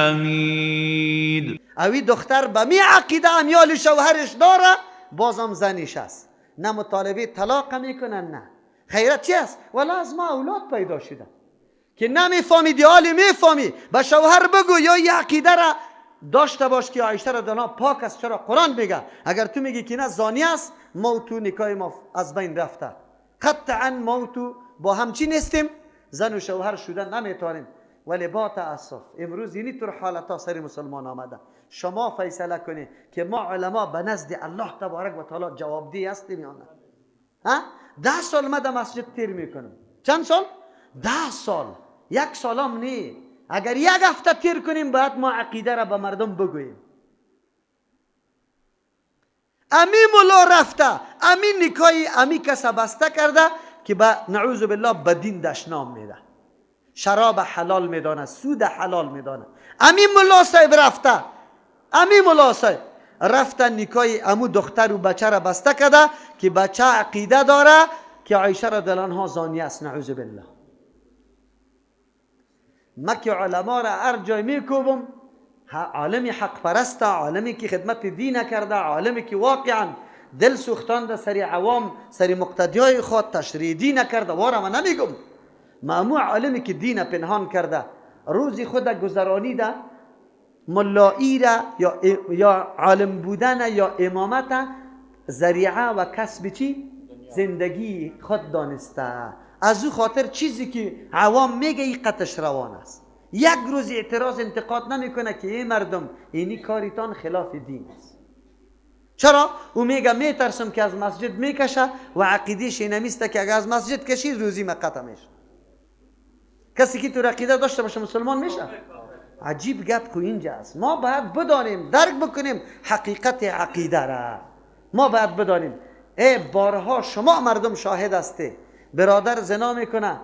حمید. اوی دختر به می عقیده امیال شوهرش داره، بازم زنش است، نه مطالبه طلاق میکنن نه خیرت چی است؟ ولی از ما اولاد پیدا شده که نمیفهمی، حالی میفهمی به شوهر بگو یا یه عقیده را داشته باش که عایشه را دانا پاک است. چرا قرآن میگه؟ اگر تو میگی که نه زانی است، ما تو نکاح ما از بین رفته، قطعا ما تو با هم چی نیستیم، زن و شوهر شدن نمیتونیم. ولی با تاسف امروز اینی طور حالت ها سر مسلمان آمده. شما فیصله کنید که ما علما به نزد الله تبارک و تعالی جوابده هستیم یا نه؟ ها؟ 10 سال ما در مسجد تیر میکنم. چند سال؟ 10 سال. یک سالم نی. اگر یک هفته تیر کنیم باید ما عقیده را به مردم بگوییم. امی ملا رفته، امی نکای امی کس بسته کرده که به نعوذ بالله به دین دشنام میده، شراب حلال میدانه، سود حلال میدانه. امی ملا صاحب رفته، امی ملا صاحب رفته نکای امو دختر و بچه را بسته کرده که بچه عقیده داره که عایشه را دلانها زانی است، نعوذ بالله. ما که علما را هر جای میکوبم، عالم حق پرست، عالمی که خدمت دین کرده، عالمی که واقعا دل سوختانده سر عوام، سر مقتدیای خود تشریح دین کرده، وارا من نمیگم. معمو عالمی که دین پنهان کرده، روزی خود گذرانیده، ملایی را یا عالم بودن یا امامت ذریعه و کسب چی؟ زندگی خود دانسته. از او خاطر چیزی که عوام میگه این قطش روان است. یک روز اعتراض انتقاد نمیکنه که ای مردم اینی کاریتان خلاف دین است. چرا؟ او میگه میترسم که از مسجد میکشه و عقیدهش اینمیسته که اگر از مسجد کشید روزی مقطع میشه. کسی که تو عقیده داشته باشه مسلمان میشه؟ عجیب گپ خو اینجا است. ما باید بدانیم، درک بکنیم حقیقت عقیده را. ما باید بدانیم. ای بارها شما مردم شاهد هستی، برادر زنا میکنه،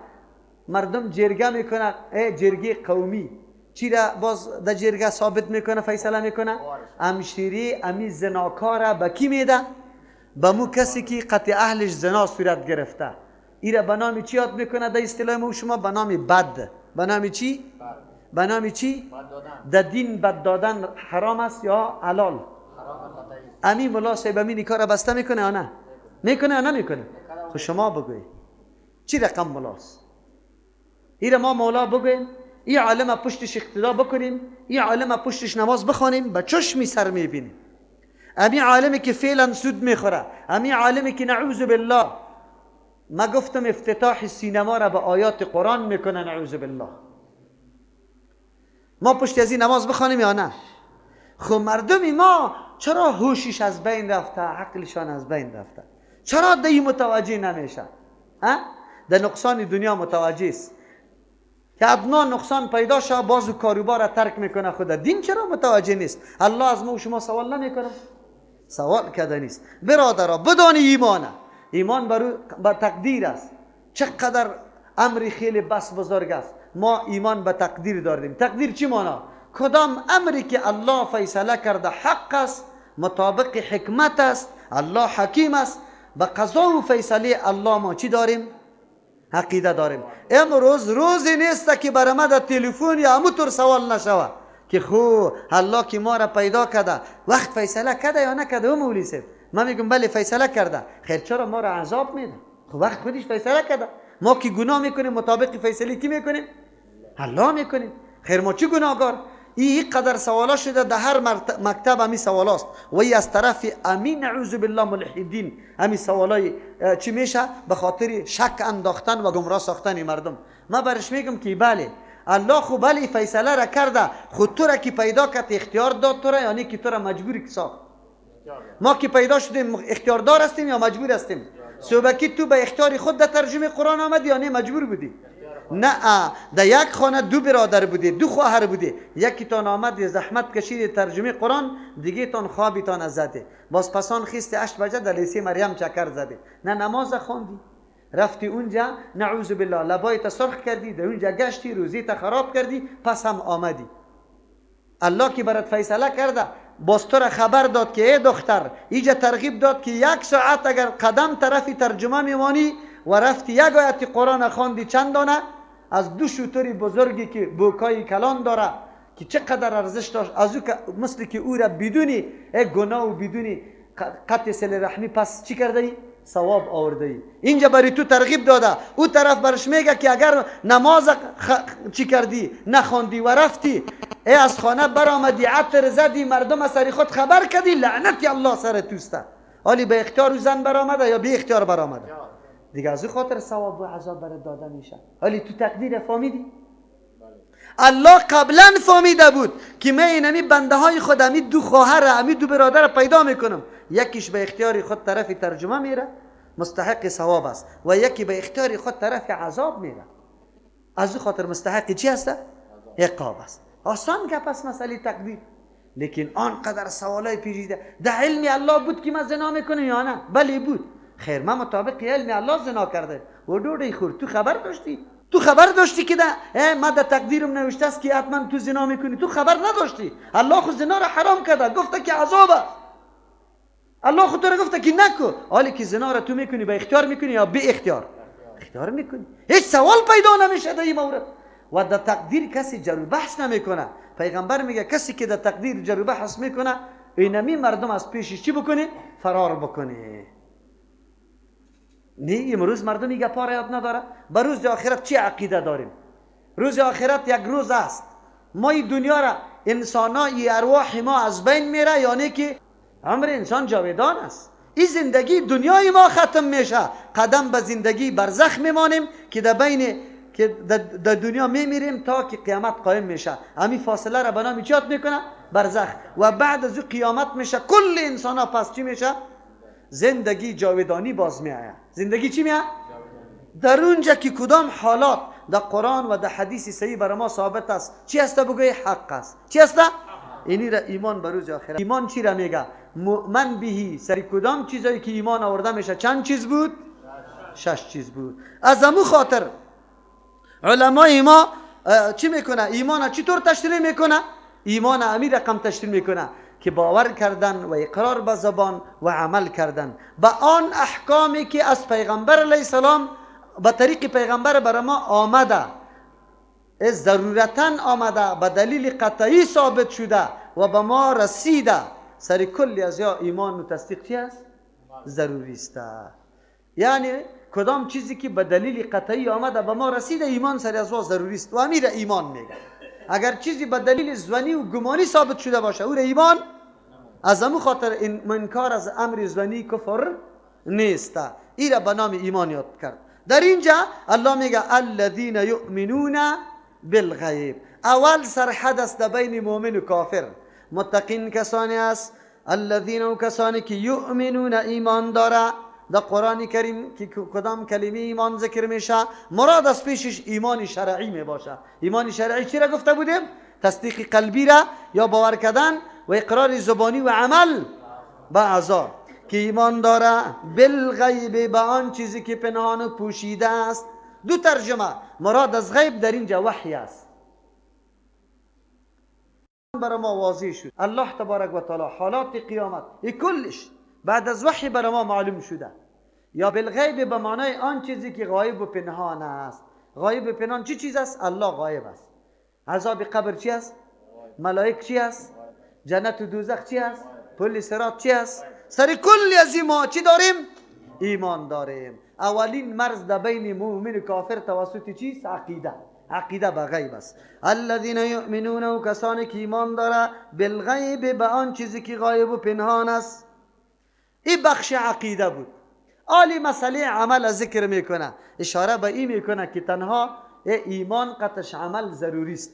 مردم جرگه میکنه، ای جرگه قومی چی را باز در جرگه ثابت میکنه، فیصله میکنه؟ امشیری امی زناکاره به کی میده؟ به مو کسی که قطع اهلش زنا صورت گرفته. ایره به نام چی یاد میکنه؟ در اصطلاح ما شما به نام بد. به نام چی؟ به نام چی؟ در دین بد دادن حرام است یا حلال؟ امی ملا صاحب امی نکاح را بسته میکنه یا نه؟ میکنه یا نمیکنه؟ خب شما بگوی چی رقم ملاست؟ ایره ما مولا بگوییم، ای عالم پشتش اقتدا بکنیم، ای عالم پشتش نماز بخوانیم، به چشمی سر میبینیم. امی عالمی که فعلا سود میخوره، امی عالمی که نعوذ بالله، ما گفتم افتتاح سینما را به آیات قرآن میکنه، نعوذ بالله. ما پشت از این نماز بخوانیم یا نه؟ خب مردمی ما چرا هوشش از بین رفته، عقلشان از بین رفته، چرا دی متوجه نمیشه؟ در نقصان دنیا متوجه است که ادنا نقصان پیدا شه بازو کاروبار را ترک میکنه. خدا دین چرا متوجه نیست؟ الله از ما و شما سوال نمیکنه، سوال کرده نیست. برادرها بدانی ایمانه، ایمان بر تقدیر است. چقدر امر خیلی بس بزرگ است. ما ایمان به تقدیر داریم. تقدیر چی مانا؟ کدام امری که الله فیصله کرده حق است، مطابق حکمت است، الله حکیم است، به قضا و فیصله الله ما چی داریم؟ عقیده داریم. امروز روزی نیست که برای ما در تلفن یا همونطور سوال نشوه که خو الله که ما را پیدا کرده وقت فیصله کرده یا نکرده؟ او مولوی صاحب من میگم بله فیصله کرده. خیر چرا ما را عذاب میده؟ خب وقت خودش فیصله کرده. ما که گناه میکنیم مطابق فیصله کی میکنیم؟ الله میکنیم. خیر ما چی گناهگار؟ این قدر سوالا شده در هر مکتب امی سوالاست و ای از طرف امی نعوذ بالله ملحدین امی سوالای چی میشه؟ به خاطر شک انداختن و گمراه ساختن مردم. ما برش میگم که بله الله خو بله فیصله را کرده، خود تو را که پیدا کرد اختیار داد تو را، یعنی که تو را مجبور ساخت. ما که پیدا شدیم اختیار دار هستیم یا مجبور هستیم؟ صبحکی تو به اختیار خود در ترجمه قرآن آمدی یا نه مجبور بودی؟ نه، در یک خانه دو برادر بودی، دو خواهر بودی، یکی تان آمد زحمت کشید ترجمه قرآن، دیگه تان خوابی تان زده، باز پسان خیست 8 بجه در لیسه مریم چکر زده، نه نماز خواندی، رفتی اونجا نعوذ بالله لبایت سرخ کردی، در اونجا گشتی، روزی تا خراب کردی، پس هم آمدی. الله که برات فیصله کرده باز تو را خبر داد که ای دختر، اینجا ترغیب داد که یک ساعت اگر قدم طرفی ترجمه میمانی و رفتی یک آیت قرآن خواندی چند دانه از دو شتر بزرگی که بوکای کلان داره که چقدر ارزش داشت، از او که مثل که او را بدونی گناه و بدونی قطع صله رحمی پس چی کرده ای؟ ثواب آورده ای. اینجا برای تو ترغیب داده، او طرف برش میگه که اگر نماز چی کردی نخواندی و رفتی ای از خانه برآمدی عطر زدی مردم از سر خود خبر کردی، لعنت الله سر توسته. حالی به اختیار زن برآمده یا بی اختیار برآمده؟ دیگه از او خاطر ثواب و عذاب برات داده میشه. حالی تو تقدیر فهمیدی؟ الله قبلا فهمیده بود که من اینمی بنده های خود، امی دو خواهر، امی دو برادر پیدا میکنم، یکیش به اختیار خود طرف ترجمه میره مستحق ثواب است و یکی به اختیار خود طرف عذاب میره، از او خاطر مستحق چی هست؟ عقاب است. آسان گپ است مسئله تقدیر، لیکن آنقدر سوالای پیچیده. در علم الله بود که من زنا میکنم یا نه؟ بله بود. خیر، من مطابق علم الله زنا کرده و ډوډۍ خور. تو خبر داشتی؟ تو خبر داشتی که ما در تقدیرم نوشته است که حتما تو زنا میکنی؟ تو خبر نداشتی. الله خود زنا را حرام کرده، گفته که عذاب است. الله خود تو را گفته که نکو. حالی که زنا را تو میکنی به اختیار میکنی یا به اختیار؟ اختیار میکنی. هیچ سوال پیدا نمیشه در این مورد. و در تقدیر کسی جر و بحث نمیکنه. پیغمبر میگه کسی که در تقدیر جر و بحث میکنه اینمی مردم از پیشش چی بکنه؟ فرار بکنه. نه، امروز مردم این گپا را یاد نداره. به روز آخرت چی عقیده داریم؟ روز آخرت یک روز است. ما این دنیا را انسانای ارواح ما از بین میره، یعنی که عمر انسان جاودان است. این زندگی دنیای ما ختم میشه، قدم به زندگی برزخ میمانیم که در بین که در دنیا میمیریم تا که قیامت قایم میشه. همین فاصله را به نام چی یاد میکنه؟ برزخ. و بعد از او قیامت میشه، کل انسان ها پس چی میشه؟ زندگی جاودانی باز میآید. زندگی چی میآید؟ در اونجا که کدام حالات در قرآن و در حدیث صحیح بر ما ثابت است، چی است؟ بگوی حق است. چی است؟ اینی را ایمان به روز آخرت. ایمان چی را میگه؟ مؤمن بهی. سر کدام چیزایی که ایمان آورده میشه؟ چند چیز بود؟ شش چیز بود. از امو خاطر علمای ما چی میکنه؟ ایمان چطور تشریح میکنه؟ ایمان امی رقم تشریح میکنه که باور کردن و اقرار به زبان و عمل کردن به آن احکامی که از پیغمبر علیه السلام به طریق پیغمبر بر ما آمده، ضرورتا آمده، به دلیل قطعی ثابت شده و به ما رسیده. سر کلی از یا ایمان و تصدیق چی است؟ ضروری است. یعنی کدام چیزی که به دلیل قطعی آمده به ما رسیده، ایمان سر از ضروری است و امیر ایمان میگه. اگر چیزی به دلیل ظنی و گمانی ثابت شده باشه او را ایمان، از امو خاطر انکار از امر ظنی کفر نیست. ای را به نام ایمان یاد کرد. در اینجا الله میگه الذین یؤمنون بالغیب. اول سرحد است بین مؤمن و کافر. متقین کسانی است، الذین و کسانی که یؤمنون ایمان داره. در قرآن کریم که کدام کلمه ایمان ذکر میشه، مراد از پیشش ایمان شرعی می باشه. ایمان شرعی چی را گفته بودیم؟ تصدیق قلبی را یا باور کردن و اقرار زبانی و عمل به اعضا. که ایمان داره بالغیب، به آن چیزی که پنهان و پوشیده است. دو ترجمه، مراد از غیب در اینجا وحی است. برای ما واضح شد الله تبارک و تعالی حالات قیامت ای کلش بعد از وحی برای ما معلوم شده. یا بالغیب به معنای آن چیزی که غایب و پنهان است. غایب و پنهان چی چیز است؟ الله غایب است. عذاب قبر چی است؟ ملائک چی است؟ جنت و دوزخ چی است؟ پل صراط چی است؟ سر کل از ما چی داریم؟ ایمان داریم. اولین مرز در بین مؤمن و کافر توسط چیست؟ عقیده. عقیده به غیب است. الذین یؤمنون و کسانی که ایمان داره بالغیب، به آن چیزی که غایب و پنهان است. این بخش عقیده بود. آلی مسئله عمل ذکر میکنه، اشاره به این میکنه که تنها ایمان قطش عمل ضروری است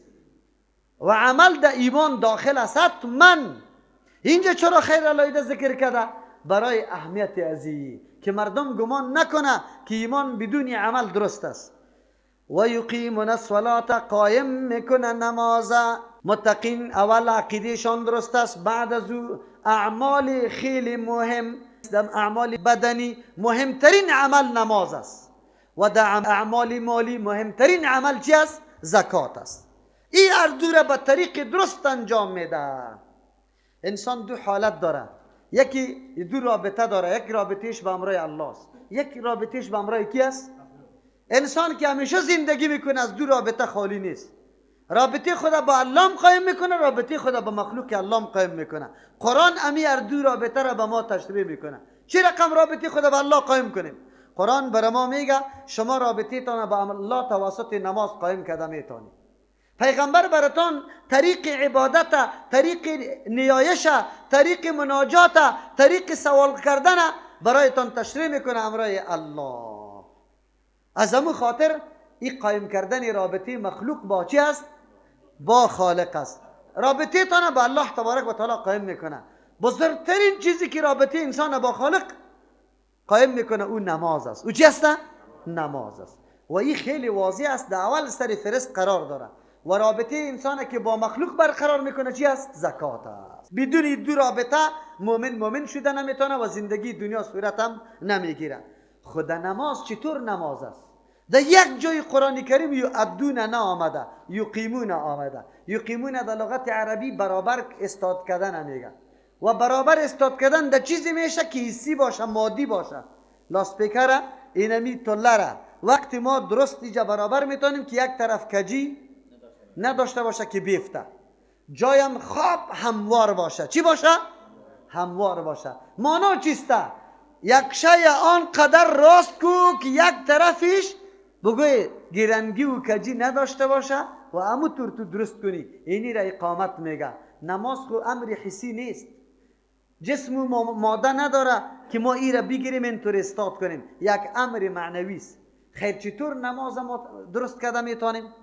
و عمل در ایمان داخل است حتما. اینجا چرا خیر علایده ذکر کرده؟ برای اهمیت ازی که مردم گمان نکنه که ایمان بدون عمل درست است. و یقیمون الصلاة، قایم میکنه نماز. متقین اول عقیدهشان درست است، بعد از او اعمال خیلی مهم، در اعمال بدنی مهمترین عمل نماز است و در اعمال مالی مهمترین عمل چی است؟ زکات است. این هر دو را به طریق درست انجام میده. انسان دو حالت داره، یکی دو رابطه داره، یک رابطهش به امرای الله است، یک رابطهش به امرای کی است؟ انسان که همیشه زندگی میکنه از دو رابطه خالی نیست. رابطه خدا با الله قایم میکنه، رابطه خدا با مخلوق الله قایم میکنه. قرآن امی هر دو رابطه را به ما تشریح میکنه. چه رقم رابطه خدا با الله قایم کنیم؟ قرآن بر ما میگه شما رابطه تان با الله توسط نماز قایم کرده میتونید. پیغمبر براتان طریق عبادت، طریق نیایش، طریق مناجات، طریق سوال کردن برایتان تشریح میکنه امرای الله. از همون خاطر این قایم کردن رابطه مخلوق با چی است؟ با خالق است. رابطه تان با الله تبارک و تعالی قایم میکنه. بزرگترین چیزی که رابطه انسان با خالق قایم میکنه او نماز است. او چی است؟ نماز است. و این خیلی واضح است، در اول سر فرست قرار داره. و رابطه انسان که با مخلوق برقرار میکنه چی است؟ زکات است. بدون دو رابطه مؤمن مؤمن شده نمیتونه و زندگی دنیا صورت هم نمیگیره. خود نماز چطور نماز است؟ در یک جای قرآن کریم یؤدون نه آمده، یقیمون آمده. یقیمون در لغت عربی برابر استاد کردن میگه و برابر استاد کردن در چیزی میشه که حسی باشه، مادی باشه. لاسپیکر اینمی تله وقتی ما درست اینجا برابر میتونیم که یک طرف کجی نداشته باشه که بیفته، جایم خواب هموار باشه. چی باشه؟ هموار باشه. مانا چیسته؟ یک شی آن قدر راست کو که یک طرفش بگوی گیرنگی و کجی نداشته باشه و امو طور تو درست کنی. اینی را اقامت میگه. نماز خو امر حسی نیست، جسم و ماده نداره که ما ای را بگیریم اینطور استاد کنیم. یک امر معنوی است. خیر چطور نماز ما درست کرده میتونیم؟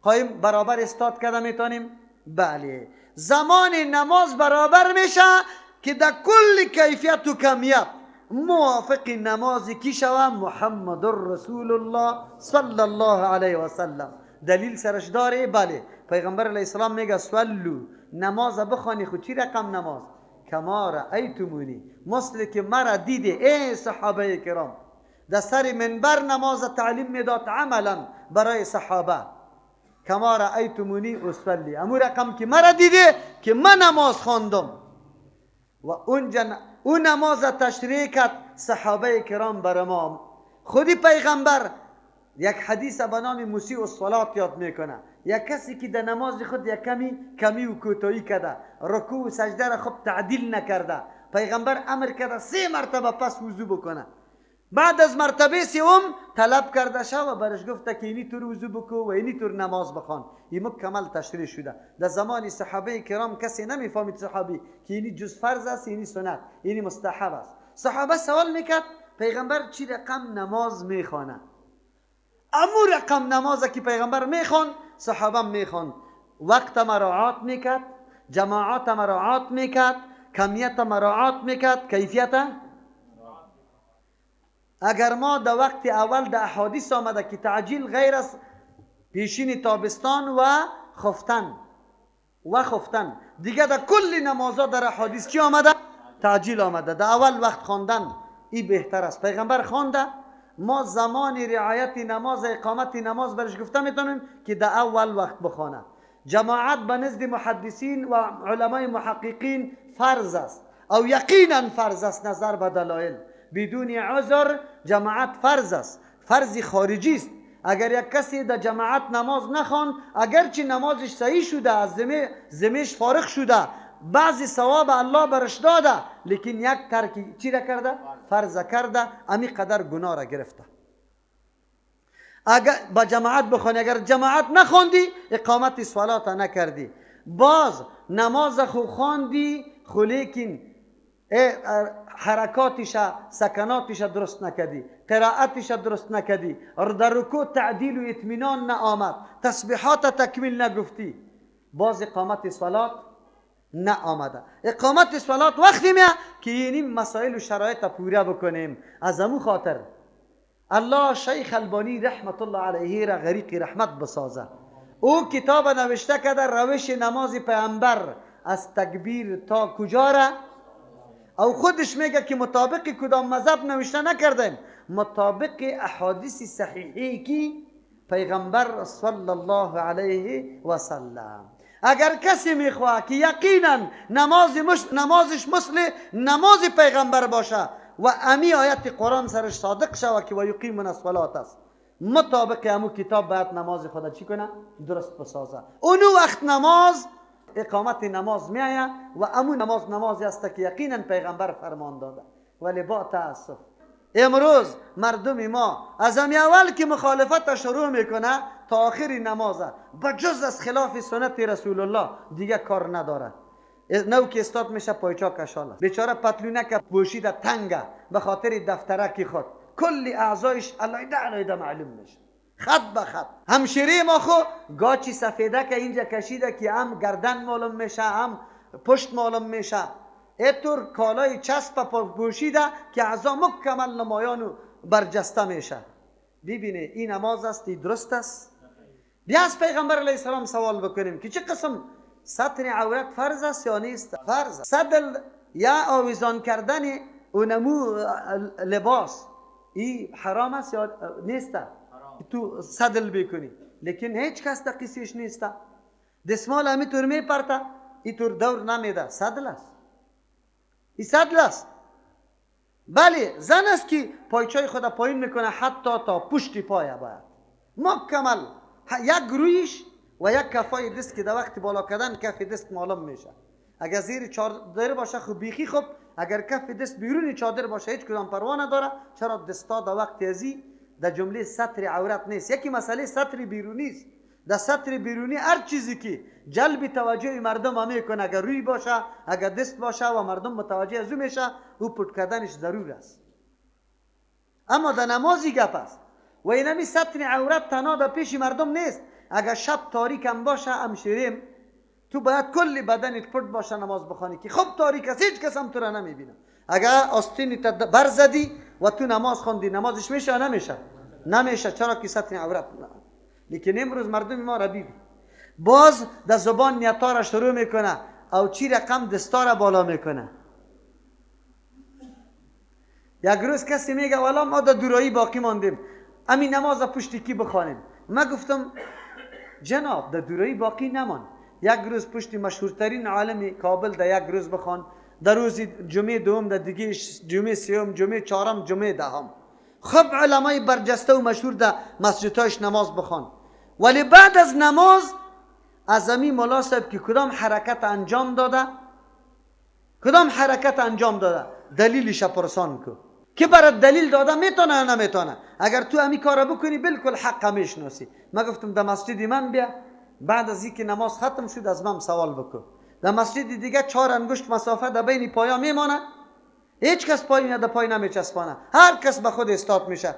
قایم برابر استاد کرده میتونیم؟ بله، زمان نماز برابر میشه که در کل کیفیت و کمیت موافق نماز کی شوه؟ محمد رسول الله صلی الله علیه و سلم. دلیل سرش داره؟ بله، پیغمبر علیه السلام میگه صلو، نماز بخوانی. خود چی رقم نماز؟ کما رأیتمونی، مثل که مرا دیده. ای صحابه کرام، در سر منبر نماز تعلیم میداد عملا برای صحابه. کما رأیتمونی اصلی، امو رقم که مرا دیده که من نماز خواندم و اونجا اون نماز تشریح کرد صحابه کرام بر ما. خودی پیغمبر یک حدیث به نام مسیء الصلات یاد میکنه. یک کسی که در نماز خود یک کمی و کوتاهی کرده، رکوع و سجده را خوب تعدیل نکرده، پیغمبر امر کرده 3 مرتبه پس وضو بکنه. بعد از مرتبه سوم طلب کرده شو و برش گفته که اینی طور وضو بکو و اینی طور نماز بخوان. این مکمل تشریح شده. در زمان صحابه کرام کسی نمیفهمید صحابی که اینی جز فرض است، اینی سنت، اینی مستحب است. صحابه سوال میکرد پیغمبر چی رقم نماز میخوانه؟ امو رقم نماز که پیغمبر میخوان صحابه میخوان. وقت مراعات میکرد، جماعت مراعات میکرد، کمیت مراعات میکرد، کیفیت. اگر ما در وقت اول در احادیث آمده که تعجیل غیر از پیشین تابستان و خفتن، دیگه در کل نمازها در احادیث چی آمده؟ تعجیل آمده. در اول وقت خواندن این بهتر است. پیغمبر خوانده، ما زمان رعایت نماز، اقامت نماز برش گفته میتونیم که در اول وقت بخوانه. جماعت به نزد محدثین و علمای محققین فرض است، او یقینا فرض است نظر به دلایل. بدون عذر جماعت فرض است، فرض خارجی است. اگر یک کسی در جماعت نماز نخواند، اگرچه نمازش صحیح شده، از ذمهش فارغ شده، بعضی ثواب الله برش داده، لیکن یک ترک چی را کرده؟ فرض کرده، امی قدر گناه را گرفته. اگر با جماعت بخوانی، اگر جماعت نخواندی اقامت صلات نکردی، باز نماز خو خواندی خو لیکن حرکاتش سکناتش درست نکردی، قرائتش درست نکردی، در رکوع تعدیل و اطمینان نآمد، تسبیحات تکمیل نگفتی، باز اقامت صلات نآمده. اقامت صلات وقتی میاد که اینی مسائل و شرایط پوره بکنیم. از امو خاطر الله شیخ البانی رحمت الله علیه را غریق رحمت بسازه. او کتاب نوشته کرده روش نماز پیامبر از تکبیر تا کجا را، او خودش میگه که مطابق کدام مذهب نوشته نکردیم، مطابق احادیث صحیحی که پیغمبر صلی الله علیه و سلم. اگر کسی میخواه که یقینا نمازش مثل نماز پیغمبر باشه و امی آیت قرآن سرش صادق شوه که و یقیمون الصلاة است، مطابق همو کتاب باید نماز خود چی کنه؟ درست بسازه. اونو وقت نماز اقامت نماز میآید و امو نماز نمازی است که یقینا پیغمبر فرمان داده. ولی با تاسف امروز مردم ما از همی اول که مخالفت شروع میکنه تا آخر نمازه بجز از خلاف سنت رسول الله دیگه کار نداره. نو که استاد میشه پایچا کشاله، بیچاره پتلونک پوشیده تنگه به خاطر دفترک خود، کل اعضایش علایده علایده معلوم میشه، خط به خط. همشیره ما خو گاچی سفیده که اینجا کشیده که هم گردن معلوم میشه هم پشت معلوم میشه، اینطور کالای چسب پوشیده که اعضا مکمل نمایان و برجسته میشه. ببینه این نماز است، این درست است؟ بیا از پیغمبر علیه السلام سوال بکنیم که چه قسم ستر عورت فرض است یا نیست؟ فرض. سدل یا آویزان کردن اونمو لباس ای حرام است یا نیست؟ تو سدل بکنی، لیکن هیچ کس تقیسیش نیست. دسمال همی طور میپرته، ای طور دور نمیده، سدل است، ای سدل است. بله زن است که پایچای خود پایین میکنه حتی تا پشت پایه، باید مکمل یک رویش و یک کفای دست که در وقت بالا کردن کف دست معلوم میشه. اگر زیر چادر باشه خب بیخی خوب، اگر کف دست بیرون چادر باشه هیچ کدام پروا نداره. چرا دستا در وقت ازی در جمله ستر عورت نیست. یکی مسئله ستر بیرونی است. در ستر بیرونی هر چیزی که جلب توجه مردم هم میکنه، اگر روی باشه اگر دست باشه و مردم متوجه از او میشه، او پټ کردنش ضرور است. اما در نمازی گپ است و اینمی ستر عورت تنها در پیش مردم نیست. اگر شب تاریک هم باشه همشیریم تو باید کل بدنت پټ باشه نماز بخوانی که خب تاریک است، هیچ کس هم تو را نمیبینه. اگر آستینی تا برزدی و تو نماز خواندی، نمازش میشه نمیشه؟ نمیشه. چرا که ستر عورت. لیکن امروز مردم ما را ببین باز در زبان نیتا را شروع میکنه او چی رقم دستا را بالا میکنه. یک روز کسی میگه والا ما در دورایی باقی ماندیم، همین نماز پشت کی بخوانیم؟ ما گفتم جناب در دورایی باقی نمان، یک روز پشت مشهورترین عالم کابل در یک روز بخوان، در روز جمعه دوم، در دیگه جمعه سوم، جمعه چهارم، جمعه دهم. خب علمای برجسته و مشهور در مسجدهاش نماز بخوان. ولی بعد از نماز از امی مولا صاحب که کدام حرکت انجام داده، کدام حرکت انجام داده، دلیلش پرسان کو که برات دلیل داده میتونه یا نمیتونه. اگر تو امی کارا بکنی بالکل حق میشناسی. ما گفتم در مسجد من بیا، بعد از اینکه نماز ختم شد از من سوال بکن. در مسجد دیگه 4 انگشت مسافه در بین پایا میمانه، هیچ کس پای در پای نمیچسبانه، هر کس به خود استاد میشه.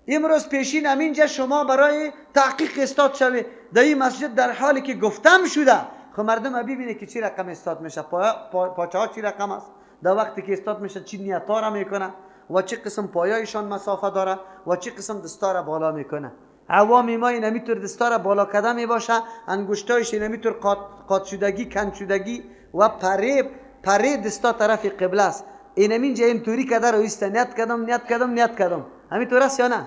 امروز پیشین همینجا شما برای تحقیق استاد شوی در این مسجد، در حالی که گفتم شده. خب مردم ببینه که چی رقم استاد میشه، پاچه ها چی رقم است، در وقتی که استاد میشه چی نیتا را میکنه و چه قسم پایایشان مسافه داره و چه قسم دستار بالا میکنه. عوام ما اینمیطور دستار بالا کده میباشه، انگشتایش اینمیطور قات شدگی، کند شدگی و پره دستا طرف قبله است. اینمینجا اینطوری کده رو ایسته، نیت کدم نیت کدم نیت کدم، همینطور است یا نه؟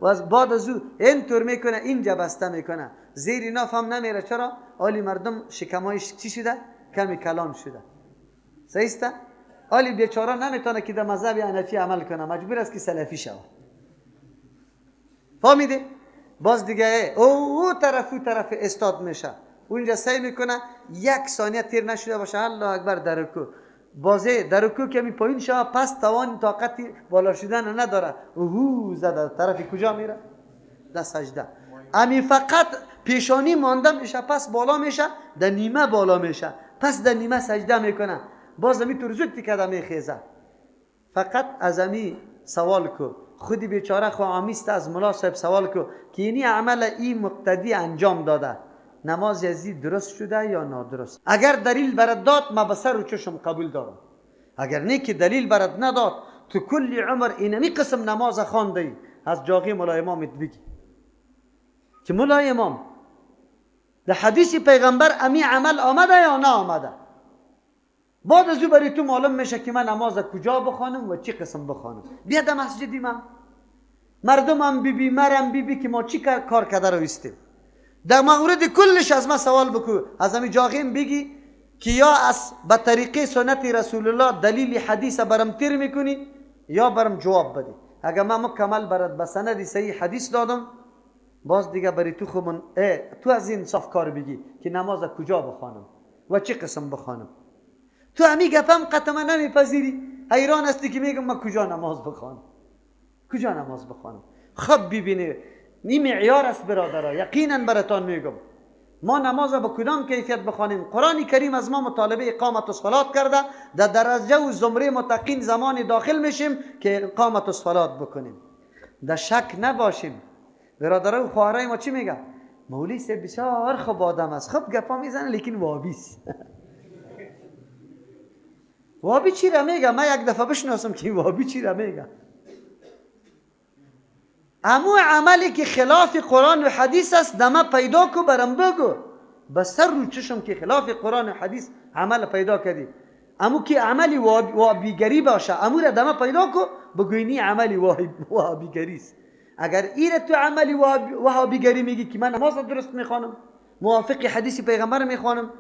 و از بعد از او اینطور میکنه، اینجا بسته میکنه، زیر ناف هم نمیره. چرا؟ آلی مردم شکمایش چی شده؟ کمی کلان شده. صحیح است؟ آلی بیچاره نمیتونه که در مذهب حنفی عمل کنه، مجبور است که سلفی شود. فهمیدی؟ باز دیگه او طرف او طرف استاد میشه، اونجا سعی میکنه یک ثانیه تیر نشده باشه، الله اکبر در رکوع. بازه در رکوع که می پایین شوه، پس توان طاقتی بالا شدن نداره، اوهو زده طرف کجا میره؟ در سجده. امی فقط پیشانی مانده میشه، پس بالا میشه، در نیمه بالا میشه، پس در نیمه سجده میکنه، باز امی طور زود تکده میخیزه. فقط از امی سوال کو، خودی بیچاره خو عامیست، از ملا صاحب سوال کو که اینی عمل این مقتدی انجام داده، نماز ازی درست شده یا نادرست؟ اگر دلیل برات داد ما به سر و چشم قبول دارم، اگر نه که دلیل برات نداد تو کل عمر اینمی قسم نماز خوانده ای، از جاغی ملا امامت بگی که ملا امام در حدیث پیغمبر امی عمل آمده یا نه آمده؟ بعد از او برای تو معلوم میشه که من نماز کجا بخوانم و چی قسم بخوانم. بیا در مسجدی من مردمم بی بی مرم بی بی که ما چی کار کرده رو ایستیم. در مورد کلش از ما سوال بکو، از همی جاغیم بگی که یا از به طریقه سنت رسول الله دلیل حدیث برم تیر میکنی یا برم جواب بدی. اگر من مکمل برات به سند صحیح حدیث دادم، باز دیگه بری تو خو تو از این صاف کار بگی که نماز کجا بخوانم و چه قسم بخوانم. تو همی گپم قطعا نمیپذیری، حیران هستی که میگم من کجا نماز بخوانم، کجا نماز بخوانم. خب ببینی این معیار است برادرها، یقینا براتان میگم ما نماز با کدام کیفیت بخوانیم. قرآن کریم از ما مطالبه اقامت الصلات کرده، در درجه و زمره متقین زمان داخل میشیم که اقامت الصلات بکنیم، در شک نباشیم. برادرها و خواهرای ما چی میگه؟ مولوی صاحب بسیار خوب آدم است، خوب گپا میزنه لیکن وابی است. وابی چی را میگه؟ من یک دفعه بشناسم که وابی چی را میگه. امو عملی که خلاف قرآن و حدیث است دمه پیدا کو برم بگو، به سر رو چشم که خلاف قرآن و حدیث عمل پیدا کردی. امو که عملی وابیگری باشه امو را دمه پیدا کو بگوینی عملی وابیگری است. اگر ایره تو عملی وهابیگری میگی که من نماز درست میخوانم، موافق حدیث پیغمبر میخوانم،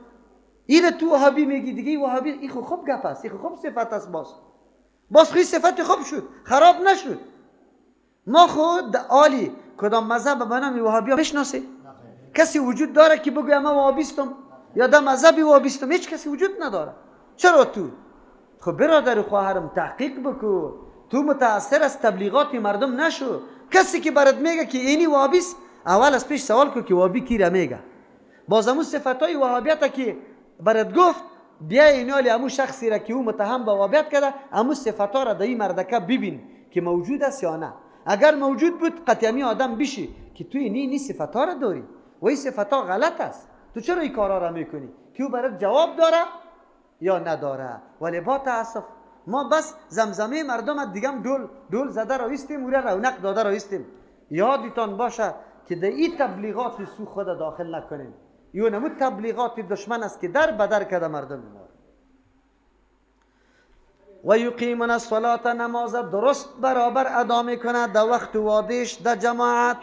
ایره تو وهابی میگی دیگه وهابی ای خوب گپ است، ای خوب صفت است، باز خیلی صفت خوب شد، خراب نشد. ما خود عالی کدام مذهب به نام وهابی میشناسی؟ کسی وجود داره که بگوید من وهابیستم یا در مذهب وهابیستم؟ هیچ کسی وجود نداره. چرا تو؟ خب برادر خواهرم تحقیق بکو، تو متاثر از تبلیغات مردم نشو. کسی که برات میگه که اینی وهابیست، اول از پیش سوال کن که وهابی کی را میگه. باز امو صفتای وهابیت که برات گفت، بیا اینالی امو شخصی را که او متهم به وهابیت کرده، امو صفتا را در این مردکه ببین که موجود است یا نه. اگر موجود بود قطعی آدم بشی که تو اینی صفتا را داری و این صفتا غلط است، تو چرا این کارا را میکنی؟ که او برات جواب داره یا نداره. ولی با تاسف ما بس زمزمه مردم دیگه هم دول زده را ایستیم، او را رونق داده را ایستیم. یادتان باشه که در این تبلیغات سو خود داخل نکنیم. یو نمود تبلیغات دشمن است که در بدر کرده مردم ما. و یقیمون الصلاة، نماز درست برابر ادا میکنه در وقت وادش در جماعت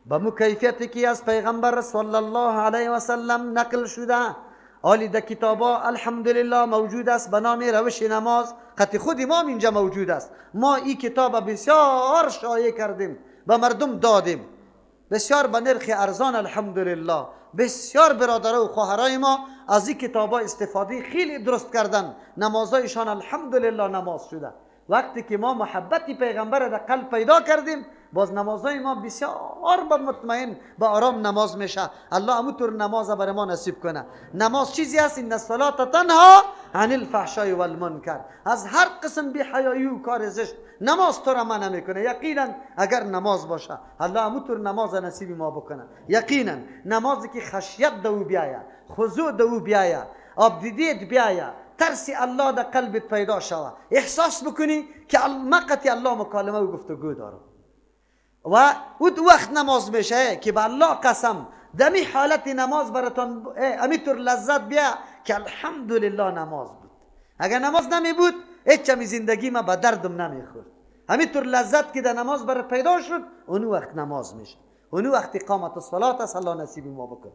با مو کیفیتی که از پیغمبر صلی الله علیه و سلم نقل شده. آلی در کتابا الحمدلله موجود است به نام روش نماز، قطع خود امام اینجا موجود است. ما این کتاب بسیار شایع کردیم، به مردم دادیم، بسیار به نرخ ارزان الحمدلله. بسیار برادرها و خواهرای ما از این کتابا استفاده خیلی درست کردن، نمازایشان الحمدلله نماز شده. وقتی که ما محبت پیغمبر در قلب پیدا کردیم، باز نمازهای ما بسیار با مطمئن با آرام نماز میشه. الله همونطور نماز برای ما نصیب کنه. نماز چیزی است، ان الصلاة تنها عن الفحشاء والمنکر، از هر قسم بی حیایی و کار زشت نماز تو را منع میکنه. یقینا اگر نماز باشه الله همونطور نماز نصیب ما بکنه. یقینا نمازی که خشیت دو بیایه، خضوع دو بیایه، آب دیدیت بیایه، ترس الله در قلبت پیدا شوه، احساس بکنی که مقتی الله مکالمه و گفتگو دارم. و او وقت نماز میشه که به الله قسم دمی حالت نماز براتون امیطور لذت بیا که الحمدلله نماز بود. اگر نماز نمی بود هیچ همی زندگی ما به دردم نمیخورد. همیطور لذت که در نماز برات پیدا شد، اونو وقت نماز میشه، اونو وقت اقامت الصلاة است. الله نصیب ما بکن.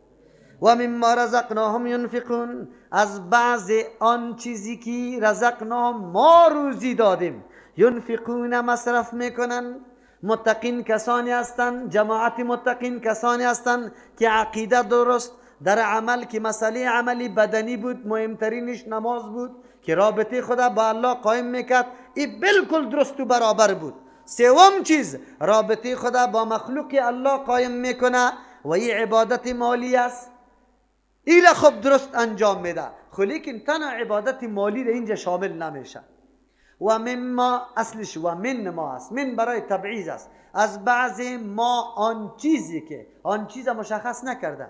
و مما رزقناهم ینفقون، از بعض آن چیزی که رزقناهم ما روزی دادیم، ینفقون مصرف میکنن. متقین کسانی هستند، جماعت متقین کسانی هستند که عقیده درست در عمل، که مسئله عملی بدنی بود، مهمترینش نماز بود که رابطه خدا با الله قایم میکرد، این بالکل درست و برابر بود. سوم چیز، رابطه خدا با مخلوق الله قایم میکنه و این عبادت مالی است، این خوب درست انجام میده. خو لیکن تنها عبادت مالی را اینجا شامل نمیشه. و مما اصلش و من ما است، من برای تبعیض است. از بعض ما آن چیزی که آن چیز مشخص نکرده،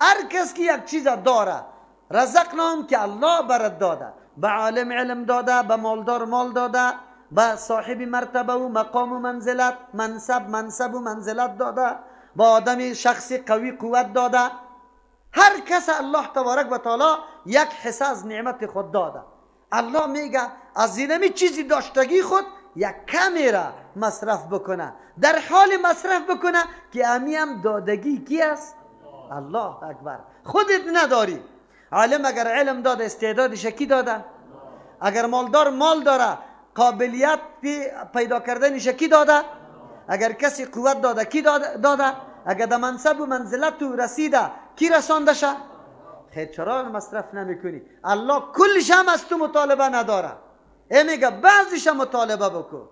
هر کس که یک چیز داره رزقناهم که الله برات داده، به عالم علم داده، به مالدار مال داده، به صاحب مرتبه و مقام و منزلت، منصب و منزلت داده، به آدم شخص قوی قوت داده. هر کس الله تبارک و تعالی یک حصه از نعمت خود داده. الله میگه از اینمی چیزی داشتگی خود یک کمی را مصرف بکنه، در حال مصرف بکنه که امی هم دادگی کی است؟ الله اکبر. خودت نداری. عالم اگر علم داده استعدادش کی داده؟ اگر مالدار مال داره قابلیت پیدا کردنش کی داده؟ اگر کسی قوت داده کی داده؟ اگر در منصب و منزلت و رسیده کی رسانده شه؟ خیر، چرا مصرف نمیکنی؟ الله کلش هم از تو مطالبه نداره، ای میگه بعضیش مطالبه بکن.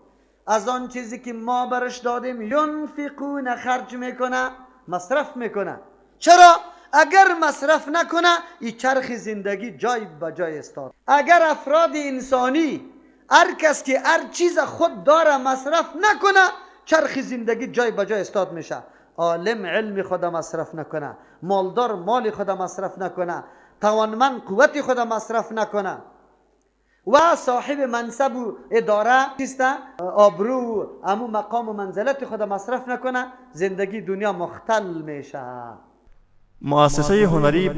از آن چیزی که ما برش دادیم ینفقون، خرج میکنه، مصرف میکنه. چرا؟ اگر مصرف نکنه این چرخ زندگی جای به جای استاد. اگر افراد انسانی هر کس که هر چیز خود داره مصرف نکنه، چرخ زندگی جای به جای استاد میشه. عالم علم خود مصرف نکنه، مالدار مال خود مصرف نکنه، توانمند قوت خود مصرف نکنه و صاحب منصب و اداره چیست آبرو و امو مقام و منزلت خود مصرف نکنه، زندگی دنیا مختل میشه. مؤسسه هنری.